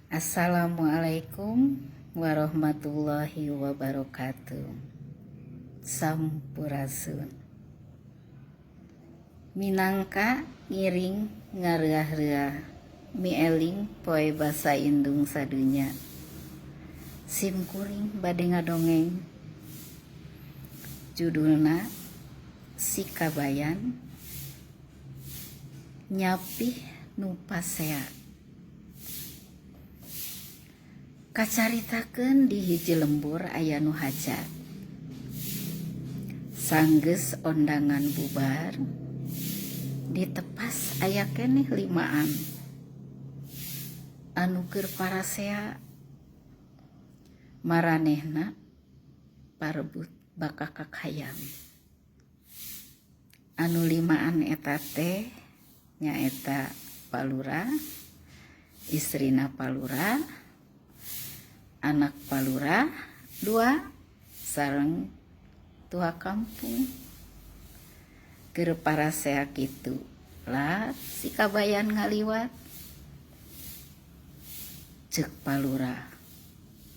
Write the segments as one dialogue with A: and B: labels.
A: Assalamualaikum warahmatullahi wabarakatuh. Sampurasun. Minangka ngiring ngareah-reuah mieling poe basa indung sadunya. Sim kuring bade ngadongeng. Judulna Si Kabayan Nyapih Nu Pasea. Kacaritakeun di hiji lembur aya nu hajat. Sanggeus ondangan bubar, ditepas aya keneh limaan anu keur parasea. Maranehna parebut bakakak hayam. Anu limaan eta teh nyaeta Palurah, istrina Palurah, anak Palurah dua sareng tua kampung. Keur parasea kitu lah si Kabayan ngaliwat. Ceuk Palurah,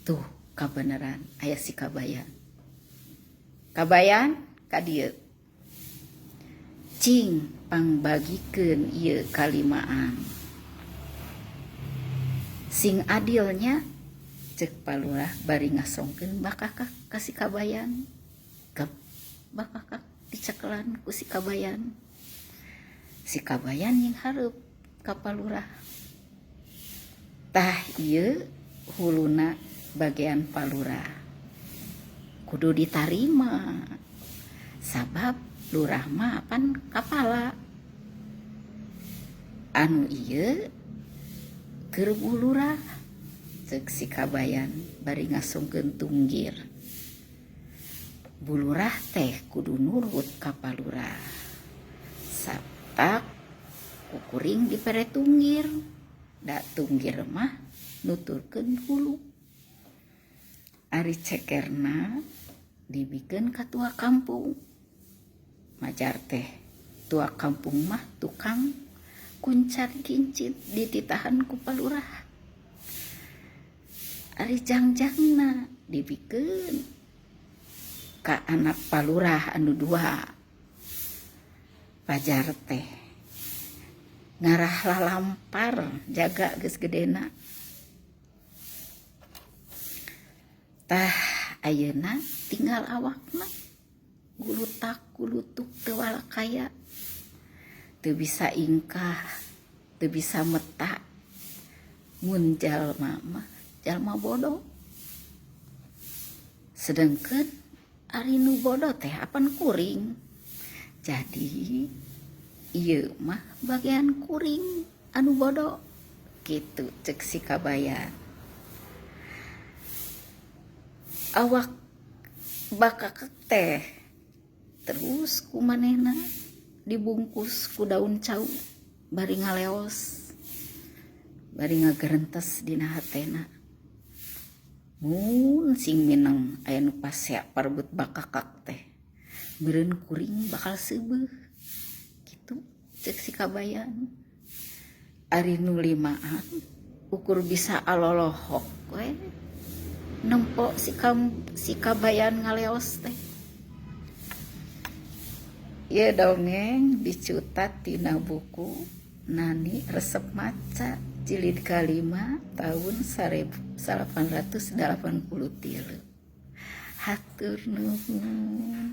A: tuh kabeneran aya si Kabayan. Kabayan ka dieu. Cing pangbagikeun ieu kalimaan. Sing adil nya, ceuk Palurah bari ngasongkeun bakakak ka si Kabayan. Gep bakakak dicekelan ku si Kabayan. Si Kabayan nyinghareup ka Palurah. Tah ieu huluna bagean Palurah. Kudu ditarima. Sabab lurah mah apan kapala. Anu ieu keur bu lurah, ceuk si Kabayan bari ngasongkeun tunggir. Bu lurah teh kudu nurut ka palurah. Satak ku kuring dipere tunggir, da tunggir mah nuturkeun hulu. Ari cekerna dibikeun ka tua kampung. Majar teh tua kampung mah tukang kuncar kincit dititahan ku palurah. Ari jangjangna dibikeun ka anak palurah anu dua. Pajar teh ngarah lalampar jaga geus gedena. Tah ayeuna tinggal awakna gulutak gulutuk teu walakaya, teu bisa ingkah, teu bisa meta. Mun jalma mah jalma bodoh. Sedengkeun ari nu bodoh teh apan kuring. Jadi ieu mah bagian kuring anu bodoh kitu ceuk si Kabayan. Awak bakakak teh terus ku manehna dibungkus ku daun cau bari ngaleos bari ngagerentes dina hatena. Mun sing mineng aya nu pasea parebut bakakak teh meureun kuring bakal seubeuh kitu ceuk si Kabayan. Ari nu limaan ukur bisa alolohok we nempo si Kabayan ngaleos teh. Ieu dongeng dicutat tina buku Nani Resep Maca jilid kalima tahun 1883. Hatur nuhun.